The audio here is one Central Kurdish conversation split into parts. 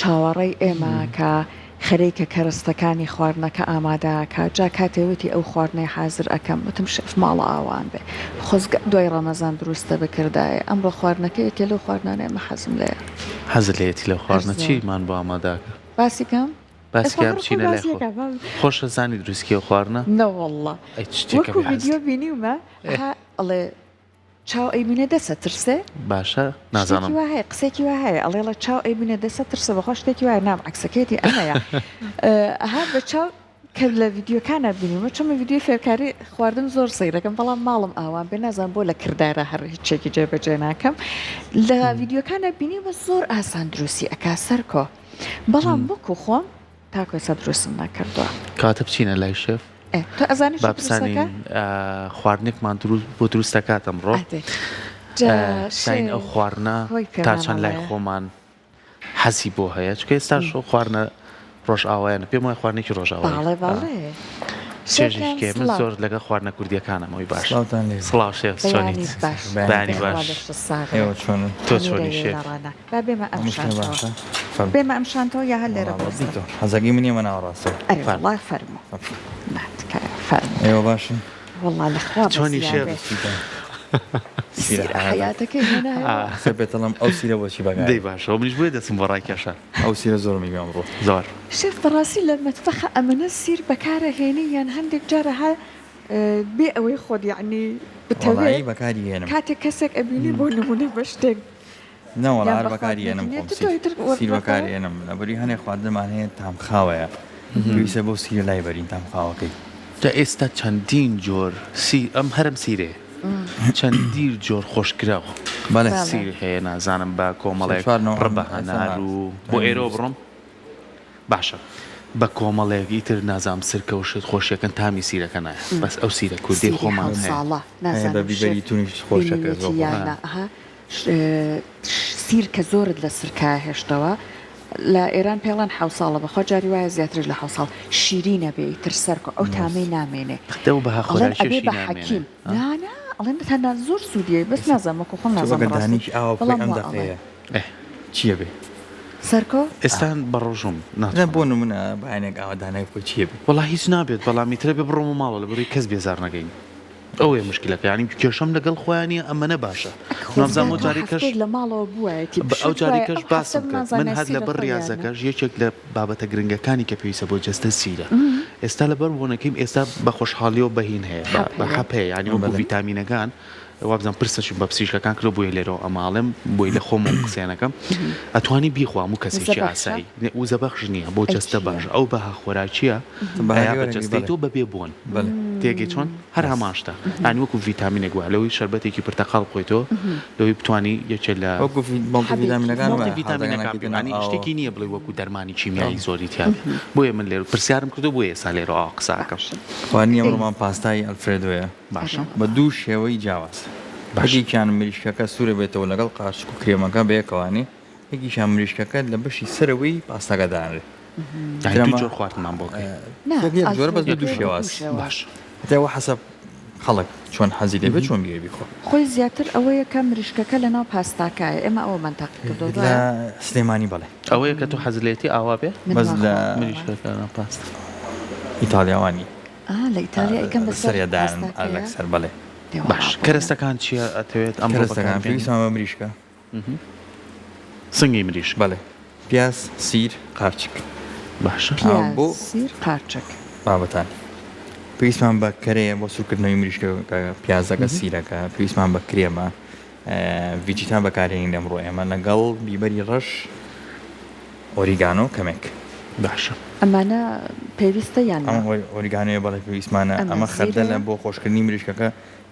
چاوەڕێی ئێمە کە خەریکە کەرەستەکانی خواردنەکە ئامادە ئەکا، جا کاتێ وتی ئەو خواردنەی حازر ئەکەم، وتم شێف ماڵئاوان بێ، خۆزگە دوای ڕەمەزان دروستە بکردایە، ئەمڕۆ خواردنەکە یەکێ لەو خواردنانەیە من حەزم لێیە. حەزت لێیەتی لەو هەر خواردنە، زۆر. چیمان بۆ ئامادە ئەکا؟ باسی کەم؟ باسی ئێستا کە هەر خۆی بچینە لای باسی خۆ. ئەکا با. خۆشە زانی دروست کی ئەو خواردنە؟ نەوەڵڵا ئەی چ شتێکە وەکوو بێ حەزت؟ ڤیدیۆ بینیومە ئەها ئەڵێ چاو ئەیبینێ دەسە ترسێ؟ باشە شتێکی نازانم. وا هەیە قسەیەکی وا هەیە ئەڵێ ڵێ چاو ئەیبینێ دەسە ترسێ بەخوا شتێکی وایە نام عەکسەکەیەتی ئەمەیە ئەها بە چاو کە لە ڤیدیۆکانا بینیومە چون من ڤیدیۆی فێرکاری خواردن زۆر سەیرەکەم بەڵام ماڵم ئاوان بێ نازانم بۆ لە کردارا هەر هیچێکی جێبەجێ ناکەم لە ڤیدیۆکانا بینیومە زۆر ئاسان دروستی ئەکا سەرکۆ بەڵام وەکو خۆم تاکو ئێستا دروستم نەکردووە. کەواتە بچینە لای شێف. ئێ تۆ ئەزانی با چی دروست ئەکا؟ بزانین خواردنێکمان دروست بۆ دروست دەکات ئەمڕۆ. ئەدێ جا بزانین ئەو شێف خواردنە خۆی تا پێمان چەند لای ئەڵێ. خۆمان حەزی بۆ هەیە چونکە ئێستاش ئەو خواردنە ڕۆژئاوایانە پێم وایە خواردنێکی ڕۆژئاوایە. بەڵێ بەڵێ. شێف چێژێکی گیان کەیە من سڵاو. زۆر لەگەڵ خواردنە کوردییەکانم ئەوی باش. سڵاوتان لێ بێ. سڵاو شێف چۆنیت؟ بەیانیت باش. بەیانی خوا باش. لەشت ساغ بێ. ئێوە چۆنن؟ تۆ چۆنی ئەمیرە شێف؟ یەلە ڕەنا. با بێمە ئەم هەموو شتێ شانتەوە. باشە؟ فەرموو. بێمە ئەم شانتەوە یا هەر لێرە وەڵا بوەستم؟ بەدیتۆ. حەزەکەی من ئێمە ناوەڕاستەوە. ئەرێ فەرموو. وەڵا فەرموو. نا تکایە فەرموو. ئێوە باشن؟ وەڵا لە خوا چۆنی بەزیا شێف؟ بێ. سیرە سیرە حەیاتەکەی حەیاتەکەی هێنایەوە. قسە پێتەڵێم ئەو سیرە بۆچی بەکارێ؟ دەی باشە منیش بۆیە دەستم بۆ ڕاکێشا. ئەو سیرە زۆرم ئیوێ ئەمڕۆ. زۆر. شێف بەڕاستی لە مەتبەخا ئەمەنە سیر بەکارەهێنی یان هەندێک جار ها بێ ئەوەی خۆت یەعنی بتەوێ وەڵایی بەکاری هێنم. کاتێک کەسێک ئەبینی بۆ نمونە بە شتێک نەوەڵا یان هەر بە بەکاری خواردنێکی ئێنم نیە خۆم تۆ سیر ئیتر سیر بەکار وەرگرەکەوە. ئێنم لەبەری هەنێ خواردنمان هەیە تام خاوەیە پێویستە بەو سیرە لای بەرین تام خاوەکەی. جا ئێستا چەندین جۆر سیر ئەم هەرم سیرەیە چەندیر جۆر خۆشکراو بەڵێ. سیر هەیە نازانم بە سێ کۆمەڵێک چوار نەوعم ڕبە ئێستا هەنار هات و بۆ تایم ئێرەوە دروست. بڕۆم باشە بە کۆمەڵێک ئیتر نازانم سرکە و شت خۆشیەکەن تامی سیرەکە نایە بەس ئەو سیرە کوردیەی سیری خۆمان هەیە. حەوساڵە هەیە بە نازانم بیبەری شێف تونیش خۆشەکە بینیوێتی زۆر یان خۆشە. نا ئەها سیر کە زۆرت لە سرکە هێشتەوە لە ئێران پێڵێن حەوساڵە بەخوا جاری وایە زیاتریش لە حەوساڵ شیرینە بێ ئیتر سەرکۆ ئەو تامەی نامێنێ دەو بەها ئەڵێن ئەبێ خۆراکیەشی بە نامێنێ حەکیم نا نا ئەڵێن تەنها زۆر سوودی بەس نازانم وەکو خۆم تۆ نازانم ئەگەر بەڕاستی دانێکی ئاوا بخۆی بەڵام ئەم وا ئەڵێن. دەقەیە ئێ چیە بێ؟ سەرکۆ؟ ئێستا بەڕۆژووم نا ناتوانم. بۆ نمونە بەیانێک ئاوا دانێک بخۆی چیە بێ؟ وەڵا هیچ نابێت بەڵام ئیترە بێ بڕۆمە ماڵەوە لەبەرئەوەی کەس بێزار نەکەین. ئەوەیە موشکیلەکە یانی کێشەم لەگەڵ خۆیان نیە ئەمەنە باشە خۆزگا نازانم ئەو تۆ جارەی کەش هەفتەیەک لە ماڵەوە بوایەتی ئەو پشوت جارەی بوایە کەش ئەو هەفتە باسم کرد من بمانزانایە هەر سیرە لەبەر خۆیانە. ڕیازەکەش یەکێک لە بابەتە گرنگەکانی کە پێویستە بۆ جەستە سیرە ئێستا لەبەر بۆنەکەیم ئێستا بە خۆشحاڵیەوە بەهین هەیە بە حەپ بە هەیە. حەپ هەیە یانی وەکو بەڵێ. ڤیتامینەکان وابزانم پرسەشم بە پزیشکەکان کردوە بۆیە لێرەوە ئەماڵێم بۆی لە خۆمەوە قسەیە نەکەم ئەتوانی بیخوا هەموو وزە کەسێکی بەخشە؟ ئاسایی وزە بەخش نییە بۆ ئەی جەستە چییە؟ باشە ئەو بەها خۆراکیە ئەیا بە جەستەی تۆ بەبێ بۆن تێگەی چۆن هەر هەمان شتە یانی وەکو ڤیتامینێک وایە لەوەی شەربەتێکی پرتەقاڵ بخۆیتەوە لەوەی بتوانی یەکێ لە وەکو مەڵتی ڤیتامینەکان مەڵتی وایە ڤیتامینەکان حەزەکانەکەی بێ یانی ئاوە شتێکی نییە بڵێی وەکو دەرمانی کیمیایی زۆری تیا بێ بۆیە من لێرە پرسیارم کردووە بۆیە ئێستا لێرەوە ئاوا قسە ئەکەم. باشە خواردنی ئەی ئەمڕۆمان پاستای ئەلفرێدۆیە باشە بە دوو شێوەی جیاواز باشە یەکێکیان مریشکەکە سوورە بێتەوە لەگەڵ قارچک و کرێمەکە بەیەکەوانێ یەکیشیان مریشکەکە لە بەشی سەرەوەی پاستاکە دانرێ یانی دوو جۆر خواردنمان بۆ کەی؟ نا یەک جۆرە بەس بە دوو ئەلفرێدۆ بە شێواز. دوو شێواز. باشە. هەتا وە حەسەب خەڵک چۆن حەزی لێ بێ چۆن بیەوێ بیخوا. خۆی زیاتر ئەوەیە کە مریشکەکە لەناو پاستاکایە ئێمە ئەوەمان تاقی کردەوە لە وایە؟ سلێمانی بەڵێ. ئەوەیە کە تۆ حەزت لێیەتی ئاوا بێ؟ من بەس وا لە خواردوومە. مریشکەکە ناو پاستا. ئیتاڵیا وا نییە. ئا لە ئیتالیا ئەیکەن بەسەر سەریا دانن پاستاکەیە؟ لەسەر بەڵێ. دەی وەڵا باش بۆ نا. کەرەستەکان چییە ئەتەوێت ئەمڕۆ کەرەستەکان بەکار بێنی؟ پێویستمان بە مریشکە. سنگی مریشک. بەڵێ پیاز سیر قارچک. باشە. پیاز بۆ سیر قارچک. بابەتان پێویستمان بە کەرەیە بۆ سوورکردنەوەی مریشکەکە پیازەکە سیرەکە پێویستمان بە کرێمە ڤیجیتا بەکارهێنین ئەمڕۆ ئێمە لەگەڵ بیبەری ڕەش ئۆریگانۆ کەمێک. باشە. ئەمانە پێویستە یان نا؟ ئەمە ئۆریگانۆیە بەڵێ پێویستمانە ئەمە ئەمە خەردەلە زیرەیە؟ بۆ خۆشکردنی مریشکەکە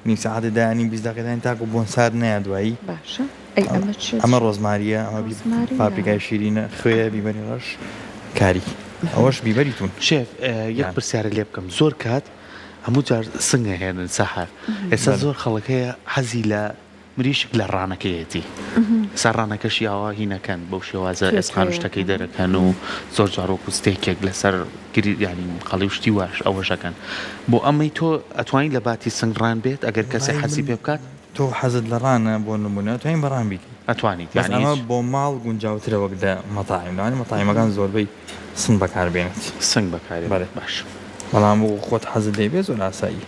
نیو سەعاتێ دایەنین 20 دەقیقە دایەنین تاکو بۆن سارد نەیە دوایی. باشە ئەی ئەمە چیە؟ ئەمە ڕۆزماریە ئەمە ڕۆزماریە. پاپریکای شیرینە خوێیە بیبەری ڕەش کاری ئەوەش بیبەری تون. شێف یەک پرسیارت لێ بکەم زۆر کات هەموو جار سنگ ئەهێنن سەحەر ئێستا زۆر خەڵک هەیە حەزی لە مریشک لە ڕانەکەیەتی ئێستا ڕانەکەشی ئاوا هینەکەن بەو شێوازە ئێسقان و شتەکەی دەرەکەن و زۆر جار وەکو ستێکێک لەسەر گری ینی قەڵی و شتی واش ئەوەشەکەن بۆ ئەمەی تۆ ئەتوانی لە باتی سنگ ڕان بێت ئەگەر کەسێ حەزی پێ بکات؟ تۆ حەزت لە ڕانە بۆ نمونە توانین بە ڕان بیکەی. ئەتوانیت بەس یانی ئەمە هیچ بۆ ماڵ گونجاوترە وەک لە مەتاعیم لەوانەیە مەتاعیمەکان زۆربەی سنگ بەکار بێنێت. سنگ بەکارێ بەلێ باشە. بەڵام وەکو خۆت حەزت لێ بێ زۆر ئاساییە.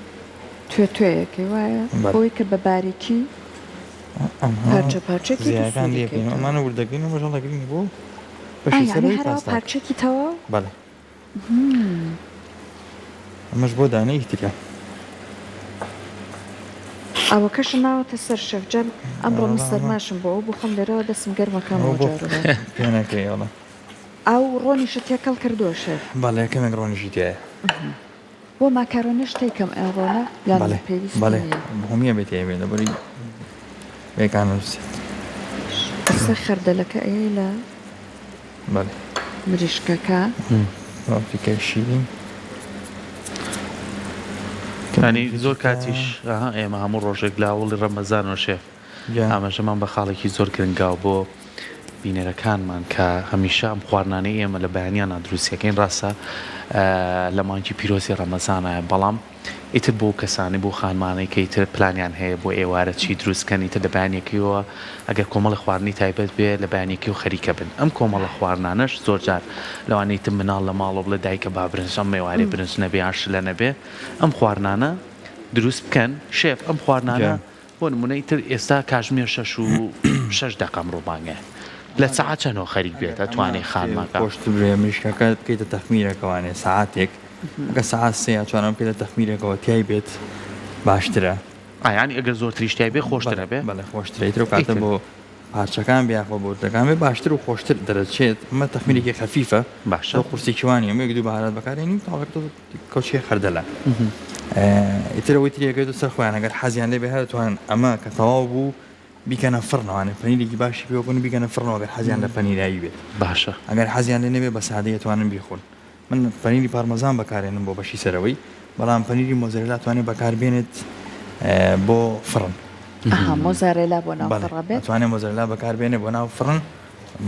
توێ توێیەکەی وایە بەلێ. بۆی کە بە باریکی ئەمە پارچە پارچەکەیت و زیایەکان سووری لێ بکەین کەیتەوە. ئەمانە ورد دەکەین و بەژەڵ دەگرین بۆ ئا بەشی یانی سەرەوەی هەر ئەوە پاستاکە. پارچەکی تەواو؟ بەلێ. ئەمەش بۆ دانەی ترە. ئاوەکەشم ناوەتە سەر شێف جان ئەمڕۆ من سەرماشم بۆ ئەو بخۆم لێرەوە دەسم گەرمە کەمەوە جارو پێنەکەی ئەڵێ ئاو ڕۆنیشت تێکەڵ کردووە شێف؟ بەڵێ کەمێک ڕۆنیشی تیایە. بۆ ماکارۆنیش تێکەم ئەو ڕۆنە یان بەڵێ پێویستی بەڵێ نییە؟ هەمووی ئەبێ تیای بێت لەبەری بێکان نووسێت. ئێستا خەردەلەکە ئەیەی لە بەڵێ. مریشکەکە. پاپریکای شیرین. یانی زۆر کاتیش ئێمە هەموو ڕۆژێک لە ئەوڵی ڕەمەزانەوە شێف ئاماژەمان بە خاڵێکی زۆر گرنگاو بۆ بینەرەکانمان کە هەمیشە ئەم خواردنانەی ئێمە لە بەیانیانا دروستیەکەین ڕاستە لە مانگی پیرۆزی ڕەمەزانایە بەڵام ئیتر بۆ کەسانی بۆ خانمانەی کە ئیتر پلانیان هەیە بۆ ئێوارە چی دروست کەن ئیتر لە بەیانیەکەیەوە ئەگەر کۆمەڵە خواردنی تایبەت بێ لە بەیانیەکەیەوە خەریکە بن ئەم کۆمەڵە خواردنانەش زۆر جار لەوانەیە ئیتر مناڵ لە ماڵەوە بڵێ دایکە با برنج ئەم ئێوارەی برنج نەبێ یان شلە نەبێ ئەم خواردنانە دروست بکەن شێف ئەم خواردنانە بۆ نمونە ئیتر ئێستا کاژمێر شەش و شەش دەقە ئەمڕۆ بانگە لە سەعات چەنەوە خەریک بێت ئەتوانێ خانمەکە. خۆشتر بێ مریشکەکە بکەیتە تەخمیرەکەوانێ سەعاتێک ئەگەر سەعات سێ یا چواران بکەیتە تەخمیرەکەوە تیای بێت باشترە. ئا یانی ئەگەر زۆرتریش تیای بێ خۆشترە بێ؟ بەڵێ خۆشترە ئیتر ئەو کاتە بۆ پارچەکان بێ یاخۆ بۆ وردەکان بێ باشتر و خۆشتر دەرەچێت ئەمە تەخمیرێکی خەفیفە باشە زۆر قورسێکی وا نییە یەک دوو بەهارات بەکارێنی و تاوەکە کەوچکی خەردەلە ئیتر ئەوەی تری ئەگەێتە سەر خۆیان ئەگەر حەزیان لێ بێ هەر دەتوانن ئەمە کە تەواو بوو بیکەنە فڕنەوانێ پەنیرێکی باشی پێوە بکەن و بیکەنە فڕنەوە گەر حەزیان لە پەنیرایی بێت باشە ئەگەر حەزیان لێ نەبێ بە سادەی ئەتوانن بیخۆن من پەنیری پارمەزان بەکارێنم بۆ بەشی سەرەوەی بەڵام پەنیری مۆزەرێلا توانێت بەکاربێنێت بۆ فڕن ئەها مۆزارێلا بۆ ناو بەڵێ فڕە بێت ئەتوانێت مۆزەرێلا بەکاربێنێ بۆ ناو فڕن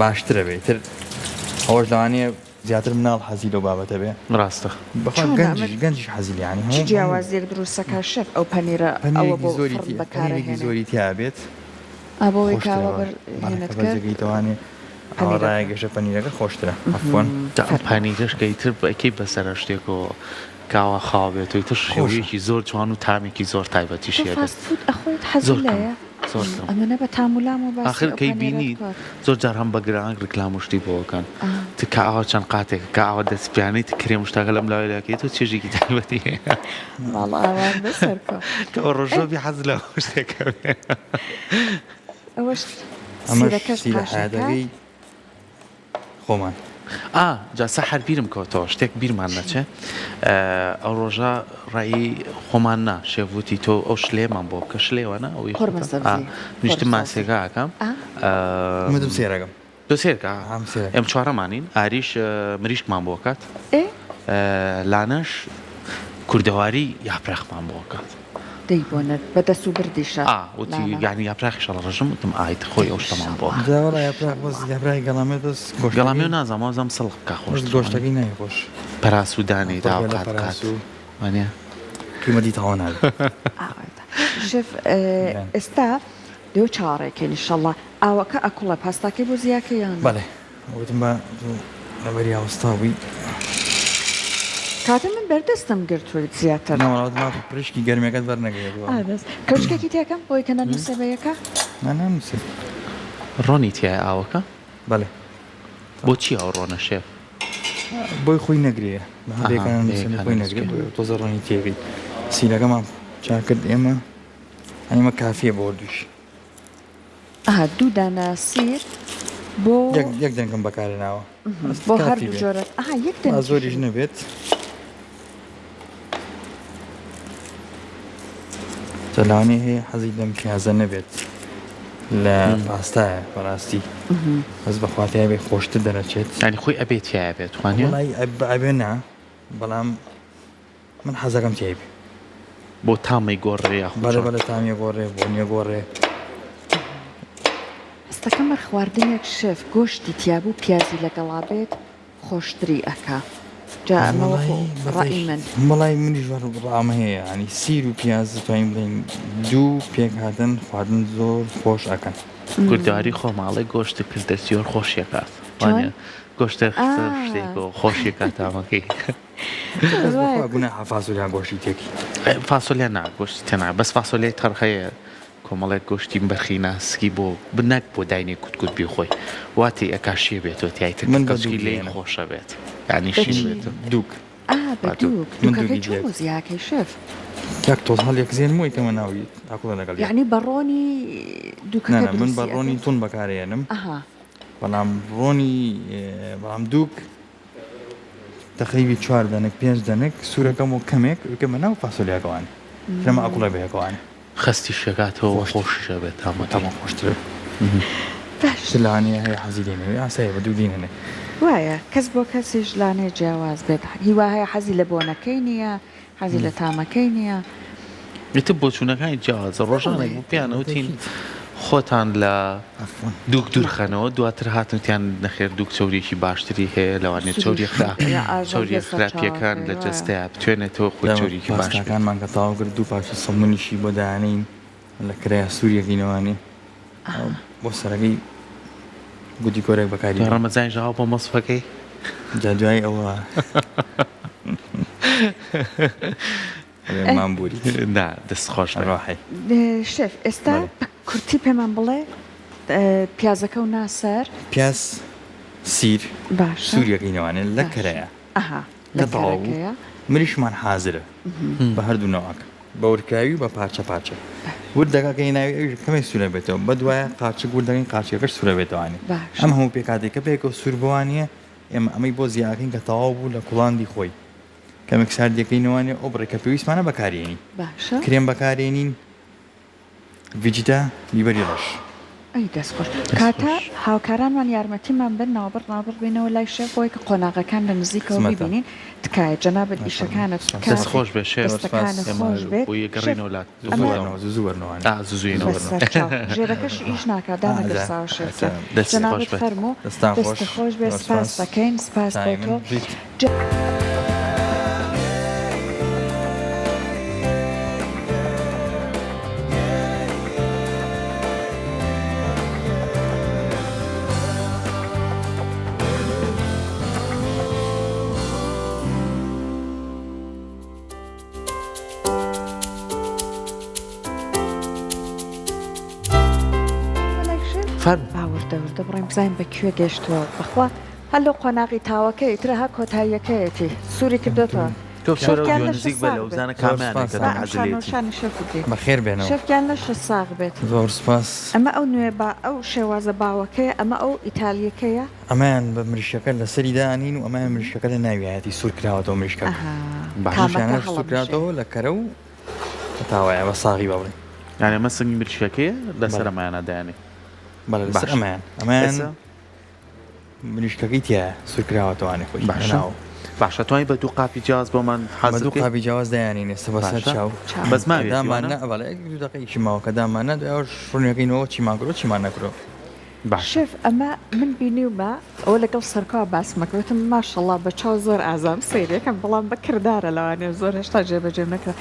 باشترە بێ تر ئەوەش لەوانەیە زیاتر مناڵ حەزی لەو بابەتە بێ. ڕاستە. بەخوا چۆنە گەنجیش ئەمە گەنجیش حەزی لێ یانی چ هەموو هەموو جیاوازیەک دروستەکا شێف ئەو پەنیرە ئەوە پەنیرێکی بۆ زۆری فڕن تیا بەکارە پەنیرێکی هێنێ زۆری تیا بێت ئا بۆ وەی خۆشترە کاوە بە بەر بەڵێ هێنت کە کرد بەرزەکەیتەوانێ ئاوا پەنیرەکە ڕایەگەشە پەنیرەکە خۆشترە عەفوەن. جا ئەم فەرموو. پەنیرەش کە ئیتر ئەکەی بەسەرە شتێکەوە کاوە خاو بێتەوە ئیتر خۆشە. شێوەیەکی زۆر جوان و تامێکی زۆر تۆ تایبەتیشی ئەبێت فاست فود ئەخۆیت حەزت زۆر کەم لێیە؟ زۆر کەم. ئەمەنە بە تام و لامەوە باسی ئاخر ئەو کەی پەنیرەت بینیت کرد. زۆر جار هەم بە گرانگ ڕیکلام و شتی بۆ ئەکەن ت کە ئاوا چەند قاتێکە کە ئاوا دەست پیانەی ت کرێم و شتاکە لەم لاوەی لاکەی تۆ چێژێکی تایبەتی هەیە. ماڵ ئاوان بێ سەرکۆ. کە ئەو ڕۆژە بی حەز لە شتێکە بێ. ئەوەش ئەمەش سیرەکەش سیرە قاشەکە. حەیاتەکەی خۆمان. ئا جا سەحەر بیرم کەوتەوە شتێک بیرمان نەچێ ئەو ڕۆژە ڕەئی خۆمان نا شێف وتی تۆ ئەو شلەیەمان بۆ بکە شلەیە وانە ئەوەی قورمە خۆتە ئا سەبزی نیشتم قورمە سەوزی ماسیەکە ئەکەم ئا من سێرەکەم تۆ سێرکە ئام سێرەکەم ئێم چوارەمانین ئاریش مریشکمان بۆ ئەکات ئێ لانەش کوردەواری یاپراخمان بۆ ئەکات. دەی بۆ نە بە دەس و بردیشە ئا وتی لانە. یانی یاپراخیش ئەڵڕژم وتم ئا ئیتر خۆی ئەو شتەمان بۆ ئەکات. جا وەڵا یاپراخ بەس یاپراخی گەڵامێ بەس گۆشتەکەی گەڵامێو نازانم وابزانم سڵق بکا بەس خۆشترە وانیە؟ گۆشتەکەی نایە خۆش. پەراسوو دانێی پڕ تا بێ لە قات قات پەراسوو. وانیە؟ قیمەتی تەواو نابێ. ئا شێف ئێستا لۆ چاوەڕێکەین ئیشەڵا ئاوەکە ئەکوڵێ پاستاکەی بۆ زیاکەی یان نا؟ بەڵێ وتم با تۆ لەبەریا وەستا بووی. کاتە من بەردەستم گرتوویت زیاتر. نا وەڵا وتم با پریشکی گەرمیەکەت بەر نەگرێت ئا بەس کەوچکێکی تێکەم بۆی کە نەنووسێ بە یەکا؟ نا نانووسێ. ڕۆنی تیایە ئاوەکە؟ بەڵێ. بۆ چی ئەو ڕۆنە شێف؟ بۆی خۆی نەگرێ ئەها بەیەکا نەنووسێ بەیەکا خۆی نەگرێ نەنووسێ. بۆیە تۆزە ڕۆنی تێکەی. سیرەکەمان چاک کرد ئێمە ئەمە کافیە بۆ دووش. ئەها دوو دانە سیر بۆ یەک یەک دەنکم بەکارهێناوە بۆ کافی هەردوو بێ جۆرە ئەها یەک با دەنکیش زۆریش نەبێت. جا لەوانەیە هەیە حەزی لەم پیازە نەبێت لە پاستایە بەڕاستی بەس بەخوا تیا بێ خۆشتر دەرەچێت. یانی خۆی ئەبێ تیایە بێت وانیە؟ وەڵای ئەبێ نا بەڵام من حەزەکەم تیای بێ. بۆ تامی گۆڕێ یاخود بەڵێ چۆن؟ بەڵێ تامی گۆڕێ بۆنیە گۆڕێ. هەستەکەم هەر خواردنێک شێف گۆشتی تیابوو پیازی لەگەڵا بێت خۆشتری ئەکا جا ئەمە وەکو ڕەئی من. وەڵای منیش وەر ڕام هەیە یانی سیر و پیاز دەتوانین بڵێین دوو پێکهاتەن خواردن زۆر خۆش ئەکەن. کوردەواری خۆماڵێ گۆشت کردە زۆر خۆشیەکات چۆن؟ گۆشتە ئا. شتێکەوە خۆشیەکات تامەکەی بەس بەخوا گوناحە فاسۆلیا گۆشتی تێکی. فاسۆلیا نا گۆشتی تێنا بەس فاسۆلیای تەڕ هەیە کۆمەڵێک گۆشتی بەرخی ناسکی بۆ نەک بۆ داینێ کوت کوت بیخۆی وا تێی ئەکا شێ بێتەوە تیای تر من بە کەچکی دووک لێی دێنم. خۆشە بێت یانی بە شین چی؟ بێتەوە. دووک. ئا بە با دووک. دووک من دووکەکەی دووکی چۆن دێت. بۆ زیاکەی شێف؟ یەک تۆز هەڵیەکزێنم و ئەیکەمە ناوی تاکوڵە لەگەڵ یەک. یەعنی بە ڕۆنی نا دووکەکە نا من بە دروستی ڕۆنی ئەکەی؟ تون بەکارێنم ئەها. بەڵام ڕۆنی بەڵام دووک تەقریبی چوار دەنک پێنج دەنک سوورەکەم و کەمێک بکەمە ناو فاسۆلیاکەوان لەمە ئەکوڵێ بەیەکەوان. خەستیش ئەکاتەوە خۆشتر. خۆشیش ئەبێت تامەکەی. تەمە خۆشترە. باش. چ لانەیە هەیە حەزی لێ نەبێ ئاسایە بە دوو دینەنێ. وایە کەس بۆ کەسیش لانەیە جیاواز بێت هیوا هەیە حەزی لە بۆنەکەی نییە حەزی لە تامەکەی نییە. ئیتر بۆچوونەکانی جیاوازە ڕۆژانێک بوو پێیان وتین خۆتان لە دووک دوورخەنەوە دواتر هاتن وتیان نەخێر دووک چەوریەکی باشتری هەیە لەوانەیە چەوریە چەوریە خراپیەکان لە جەستەیا بتوێنێتەوە خۆی چەوریەکی باش بێت. پاستاکانمان کە تەواو کرد دوو پارچە سەمونیشی بۆ دانێین لە کرایە سووریەکەینەوانێ بۆ سەرەکەی گودی کۆرێک بەکاری دوای ڕەمەزانیش ئاوا بۆ مەسفەکەی جا دوای ئەوە مان بوری نا دەست خۆش بێ. ڕاحی شێف ئێستا بە کورتی پێمان بڵێ پیازەکە و ناسەر پیاز سیر باشە سووریەکەینەوانێ لە کەرەیە ئەها لە کەرەکەیە مریشمان حازرە بە هەردوو نەوەکە بە ورکراوی و بە پارچە پارچە ورد دەکا کە ناوی ئەویش کەمێک سوورە بێتەوە بە دوایە قارچک ورد دەکەین قارچکەکەش سوورە بێتەوانی باشە. ئەم هەموو پێکهاتەی کە پێکەوە سوور بوانیە ئێمە ئەمەی بۆ زیاکەین کە تەواو بوو لە کوڵاندی خۆی کەمێک ساردیەکەینەوانێ ئەو بڕێک کە پێویستمانە بەکارێنین باشە. کرێم بەکارێنین ڤیجیتا بیبەری ڕەش. ئەی دەست خۆش کاکە هاوکارانمان یارمەتیمان بەن ناوبڕ ناوبڕ بینەوە لای شێف بۆی کە قۆناغەکان لە نزیکەوە ببینین تکایە جەنابت ئیشەکانت بکە دەست خۆش بێ شێف دەستەکانت خۆش بێت بۆ یەگەڕینەوە لات ئەمە زوو وەرنەوە ئا زوو بەسەرچاو ژێرەکەشی ئیش ناکا دانەگرساوە شێف گیان دەست خۆش جەنابت بێت. فەرموو دەستان خۆش دەستت خۆش بێت زۆر سپاس سپاس. دەکەین سپاس بۆ دایمن تۆ بژیت. فەرموو. با وردە وردە بڕۆین بزانین بە کوێ گەشتووە بەخوا هەر لەو قۆناغی تاوەکەی ترە ها کۆتاییەکەیەتی سووری کردۆتەوە. تۆ شێف بچۆرەوە گیان دیوە لەشت نزیک بە ساغ لەو بێت. بزانە زۆر کامیانە سپاس کە با تۆ ئەم حەزت شانە و لێیەتی. شانی شێف بگرین. بەخێر بێنەوە. شێف گیان لەشت ساغ بێت. زۆر سپاس. ئەمە ئەو نوێ با ئەو شێوازە باوەکەیە ئەمە ئەو ئیتالیەکەیە. ئەمەیان بە مریشکەکە لەسەری دانین و ئەمەیان مریشکەکە لە ناویایەتی سوور کراوەتەوە مریشکەکە. ئەها باشە. تامەکە مریشکانەش سوور هەڵەمژێ. کراوەتەوە لە کەرە و تاوایە بە ساغی با بڵێین. یانی ئەمە سنگی مریشکەکەیە لەسەر بەڵێ. ئەمەیانە دایانێ. بەڵێ لەسەر باشە. ئەمەیان ئەمەیان ئێستا مریشکەکەی تیایە سوور کراوەتەوانێ خۆی باشە لەناو. باشە توانی بە دوو قاپی جیاواز بۆمان بە حازر دوو بکەی؟ قاپی جیاواز دایانین ئێستا بەسەر باشە چاو. چاو. بەس کە ماویەتی دامان وانە؟ نا بەڵێ یەک دوو دەقەیەکی ماوە کە دامان نا دوای ئەوەش ڕوونیەکەینەوە چیمان کردووە چیمان نەکردووە. باشە. شێف ئەمە من بینیومە ئەوە لەگەڵ سەرکۆ باسمە کرد وتم ماشەڵا بە چاو زۆر ئازام سەیرەکەم بەڵام بە کردارە لەوانەیە زۆر هێشتا جێبەجێم نەکرا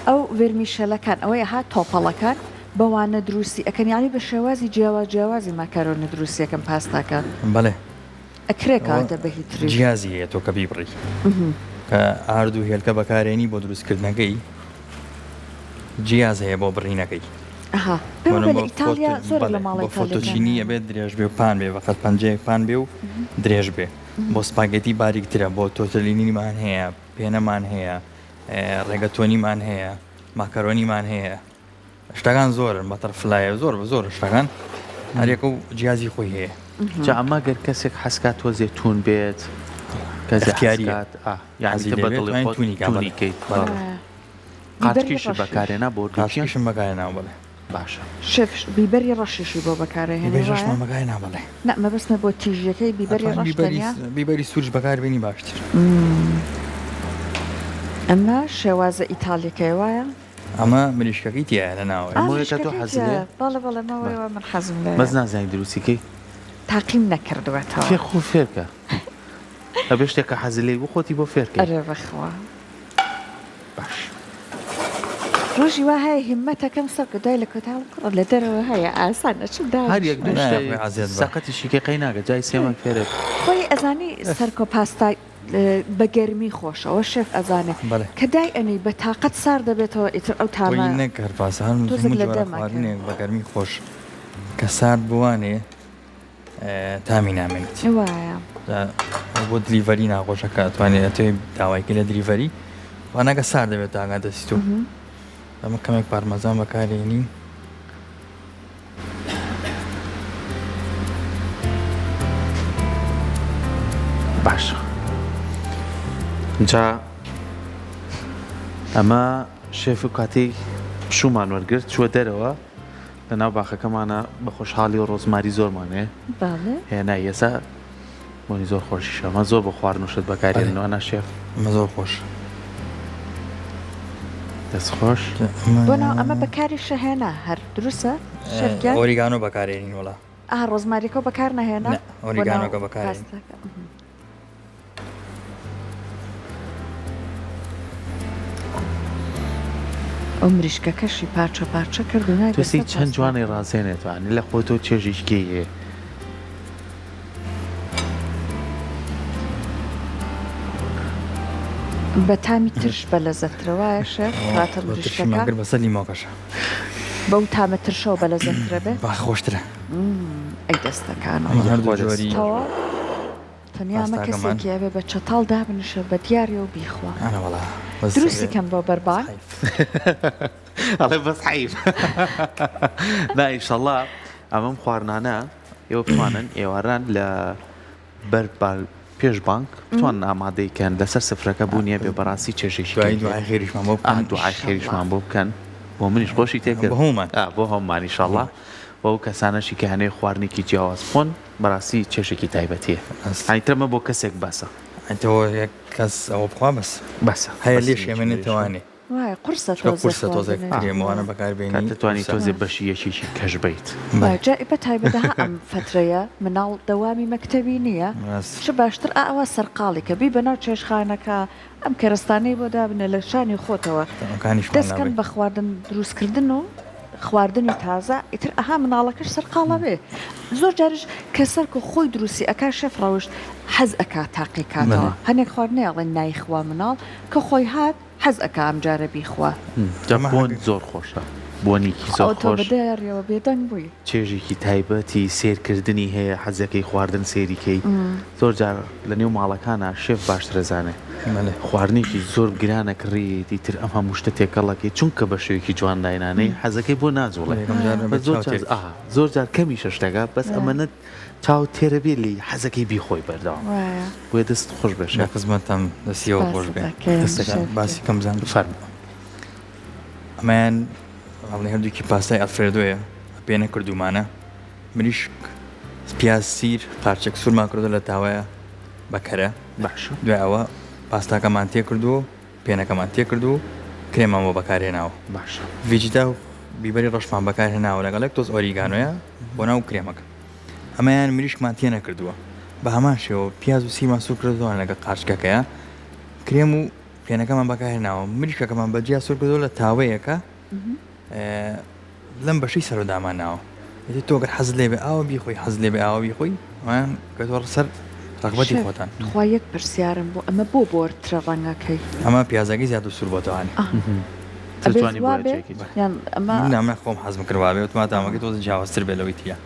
ئەو ڤێرمیشێلەکان ئەوەی ها تۆپەڵەکان بەوانە دروستی ئەکەن یانی بە شێوازی جیاواز جیاوازی ماکارۆنی دروستی ئەکەن پاستاکان بەڵێ ئەکرێ ئەوە کەواتە بە هی تریش جیازی هەیە تۆ کە بیبڕی کە ئارد و هێلکە بەکارێنی بۆ دروستکردنەکەی جیاز هەیە بۆ بڕینەکەی ئەها پێم بۆ وابێ لە بۆ ئیتاڵیا فۆتۆ زۆرێک لە بەڵێ ماڵە بۆ ئیتاڵیەکان فۆتۆچینی هەیە ئەبێت درێژ بێ و پان بێ بەقەد پەنجەیەک پان بێ و درێژ بێ بۆ سپاگێتی باریکترە بۆ تۆتەلینیمان هەیە پێنەمان هەیە ڕێگە تۆنیمان هەیە ماکەرۆنیمان هەیە شتەکان زۆرن بەتەرفلایە زۆر بە زۆر شتەکان هەرێکە و جیازی خۆی هەیە. جا ئەمە گەر کەسێک حەزکات تۆزێ توون بێت کەسێ اختیاریە حەزکات ئا یعنی حەزی تە لێ بە بێت دڵی توانین خۆت تونی کا تونی بەڵێ کەیت بەڵێ بەڵێ بیبەری قارچکیشت ڕەشیش بەکارهێنا بۆ دووکیان قارچکیشم بەکارهێناوە بەڵێ. باشە. شێف بیبەری ڕەشیشی بۆ بەکارئەهێنی بیبەری وایە؟ ڕەشمان بەکارهێنا بەڵێ. نا مەبەستمە بۆ تیژیەکەی بیبەری ئەتوانی ڕەش بیبەری تەنیا؟ بیبەری سوورش بەکاربێنی باشتر. ئەمە شێوازە ئیتاڵیەکەیە وایە؟ ئەمە مریشکەکەی تیایە لە ناوەوەی. ئا ئەمە کە تۆ مریشکەکەی حەزت تیایە لێیە؟ بەڵێ بەڵێ مە بە وەیەوە من حەزم بەس لێیە. نازانی دروستی کەی؟ تاقیم نەکردووەتەوە. فێر خۆ فێرکە ئەبێ شتێک کە حەزت لێی بوو خۆتی بۆ فێرکەی. ئەرێ بەخوا. باش. ڕۆژی وا هەیە هیمەتەکەم سەرکە دوای لە کۆتا کوڕە لە دەرەوە هەیە ئاسان ئەچم هەر یەک دانیشم. دوو نا شتێ خۆی عەزێت بە. سەقەتیشی کەی قەی ناکە جای سێمەک فێرە خۆی ئەزانی سەرکۆ پاستای بە گەرمی خۆشە ئەوە شێف ئەزانێ بەڵێ. کە دای ئەنێی بە تاقەت سارد دەبێتەوە ئیتر ئەو خۆی تامە نەک هەر پاستا هەر تۆزێک هەموو لە جۆرە دەمەکە. خواردنێک بە گەرمی خۆش کە سارد بوانێ تامی نامێنێت. وایە. جا بۆ delivery ناخۆشە کە ئەتوانێ ئەتەوێ داوای کەی لە delivery وانەکە سارد دەبێت تا ئەگاتە دەستی تۆ. ئەمە کەمێک پارمەزان بەکارێنی. باشە جا ئەمە شێف و کاتێک پشوومان وەرگرت چووە دەرەوە لە ناو باخەکەمانە بە خۆشحاڵی و ڕۆزماری زۆرمان هەیە بەڵێ. هێنای ئێستا بۆنی زۆر خۆشیشە ئەمە زۆر بۆ خواردن و شت بەکارێنن وانە شێف؟ ئەمە زۆر خۆش. دەست خۆش. بۆ ناو ئەمە بەکاریشە هێنا هەر دروستە شێف گیان؟ ئۆریگانۆ بەکارێنین وەڵا. ئا ڕۆزماریەکەو بەکار نەهێنا؟ نا ئۆریگانۆکە بەکارێنین. پاستاکە. ئەو مریشکەکەشی پارچە پارچە کرد و نای تۆ سەی بەسەر چەند جوانی پاستاکە. ڕازێنێتەوە یانی لە خۆ تۆ چێژێکی کەی هەیە. بە تامی ترش بەلەزەترە وایە شێف؟ کەواتە بە ترشیمان مریشکەکە کرد بەسەر لیمۆکەشە. بەو تامە ترشەوە بەلەزەترە بێ؟ با خۆشترە. ئەی دەستەکانەوە. ئەمە هەردوو خۆ دەست جۆری تەواو تەنیا ئەمە پاستاکەمان. کەسێکی ئەبێ بە چەتاڵ دابنیشە بە دیاریەوە بیخوا. ئەرە وەڵا بەس دروستی کەن بۆ بەربانگ. حەیف. ئەڵێ بەس حەیف. نا ئیشەڵا ئەمەم خواردنانە ئێوە بتوانن ئێواران لە بەر پێش بانگ بتوانن ئامادەی کەن لەسەر سفرەکە بوونیە بێ بەڕاستی چێژێکی دوای کەی دوعای خێریشمان بۆ ئا بکەن دوعای خێریشمان بۆ بکەن بۆ منیش خۆشی تێکرد بۆ هەموومان ئا بۆ هەموومان ئیشەڵا و ئەو کەسانەشی کە هەنێ خواردنێکی جیاواز بخۆن بەڕاستی چێژێکی تایبەتیە ڕاست. ئەی ترمە بۆ کەسێک بەسە. تۆ یەک کەس ئەوە بخوا بەس بەسە هەیە بەس لێش یەکی ئەمێنێتەوانێ. وایە قورسە چونکە تۆزێ قورسە تۆزێک خواردنێ. کرێم وانە بەکار بێنی کاتە توانی قورسە. تۆزێ بەشی یەکێکی کەش بیت. وایە جا بە تایبەت ها ئەم فەترەیە مناڵ دەوامی مەکتەبی نییە ڕاست. چ باشتر ئا ئەوا سەرقاڵی کە بی بەناو چێشتخانەکە ئەم کەرەستانەی بۆ دابنێ لە شانی خۆتەوە تەمەکانیشمان دەست کەن لابەی. بە خواردن دروست کردن و خواردنی تازە ئیتر ئەها مناڵەکەش سەرقاڵ ئەبێ زۆر جاریش کە سەرکۆ خۆی دروستی ئەکا شێف ڕەوشت حەز ئەکا تاقی کاتەوە بەڵێ. هەنێک خواردنێ ئەڵێن نایخوا مناڵ کە خۆی هات حەز ئەکا ئەم جارە بیخوا. جا بۆن زۆر خۆشە بۆنێکی زۆر ئەوە تۆ خۆش. بە دەریەوە بێدەنگ بووی. چێژێکی تایبەتی سەیرکردنی هەیە حەزەکەی خواردن سەیری کەی زۆر جار لە نێو ماڵەکانا شێف باشترە زانێ خواردنێکی زۆر گرانە کڕیت ئیتر ئەم هەموو شتە تێکەڵەکەی چونکە بە شێوەیەکی جوان داینانەی حەزەکەی بۆ ناجوڵێ بەس زۆر جار ئا زۆر جار کەمیشە شتەکە بەس ئەمەنە چاوت تێرە بێ لێی حەزەکەی بیخۆی بەردەوام بۆیە دەستت خۆش بێ شێف. لە خزمەتتام دەستی ئێوە خۆش بێ. باسی کەم بزانم. فەرموو. ئەمەیان ئەڵێ هەردووکی پاستای ئەلفرێدۆیە پێ نەکردوومانە مریشک پیاز سیر قارچک سوورمان کردو لە تاوەیە بە کەرە باشە دوای ئەوە پاستاکەمان تێکردو پێنەکەمان تێکردو کرێمان بۆ بەکارهێناوە باشە ڤیجیتا و بیبەری ڕەشمان بەکارهێناوە لەگەڵ یەک تۆز ئۆریگانۆیە بۆ ناو کرێمەکە ئەمەیان مریشکمان تێ نەکردووە بە هەمان شێوە پیاز و سیرمان سوور کردووە لەگەڵ قارچکەکەیە کرێم و پێنەکەمان بەکارهێناوە مریشکەکەمان بە جیا سوور کردووە لە تاوەیەکە لەم بەشەی سەرۆ دامان ناوە ئیتر تۆ گەر حەزت لێ بێ ئاوە بیخۆی حەزت لێ بێ ئاوە بیخۆی ئەوان کەوتووە سەر ڕەغبەتی شێف خۆتان تخوا یەک پرسیارم بوو ئەمە بۆ بۆرترە ڕەنگەکەی؟ ئەمە پیازەکەی زیاتر سوور بۆتەوانی تۆ ئەبێ جوانی وا بۆیە بێ جێگیر. یان ئەمە نا من خۆم حەزم کرد وابێ وتم تامەکەی تۆزە جیاوازتر بێ لەوەی تیا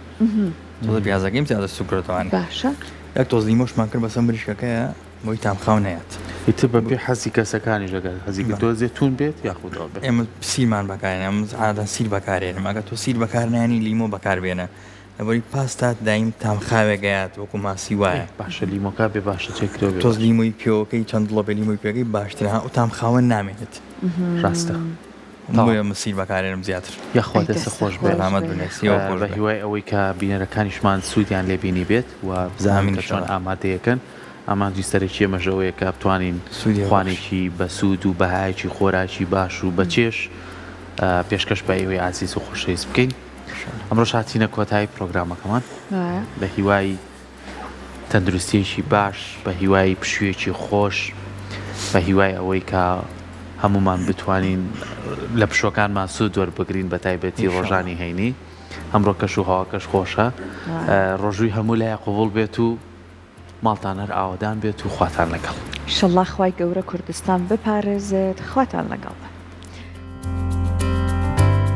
تۆزە پیازەکەیم زیاتر سوور کردەوانی باشە یەک تۆز لیمۆشمان کرد بەسەر مریشکەکەیە بۆی تام خاو نەیەت. ئیتر بە پێی حەزی کەسەکانیش ئەگەر حەزی کرد تۆزێ توون بێت یاخود ئەوە بێت. ئێمە سیرمان بەکارێنە من عادەتەن سیر بەکارێنم ئەگەر تۆ سیر بەکار نانی لیمۆ بەکار بێنە لەبەری پاستات دایم تام خاوێک ئەیات وەکو ماسی وایە. باشە لیمۆکە بێ باشە چێکرەوە بێ تۆز لیمۆی پێوەکەی چەند دڵۆپێ لیمۆی پێکەی باشترە ها ئەو تام خاوە نامێنێت. ڕاستە. بۆیە من سیر بەکارێنم زیاتر. یاخوا ئەی دەستت دەستت خۆش بێ. خۆش سەلامەت بێ. بن دەستی ئێوە خۆش بە بێ. هیوای ئەوەی کە بینەرەکانیشمان سوودیان لێ بینی بێت و بزانن ئامین کە چۆن ئیشەڵا. ئامادەیەکەن. ئامانجی سەرەکی ئێمەش ئەوەیە کە بتوانین سوودی هەبێ. خوانێکی بەسوود و بەهایەکی خۆراکی باش و بەچێژ پێشکەش بە ئێوەی ئازیز و خۆشەویست بکەین. ئەمڕۆش هاتینە کۆتایی پرۆگرامەکەمان. وایە. بە هیوای تەندروستیەکی باش، بە هیوای پشوویەکی خۆش، بە هیوای ئەوەی کە هەموومان بتوانین لە پشوەکانمان سوود وەربگرین بە تایبەتی ڕۆژانی هەینی ئەمڕۆ کەش و هەواکەش خۆشە ڕۆژووی هەموو لایە قبوڵ بێت و ماڵتان هەر ئاوەدان بێت و خواتان لەگەڵ. ئیشەڵا خوای گەورە کوردستان بپارێزێت خواتان لەگەڵ بێ.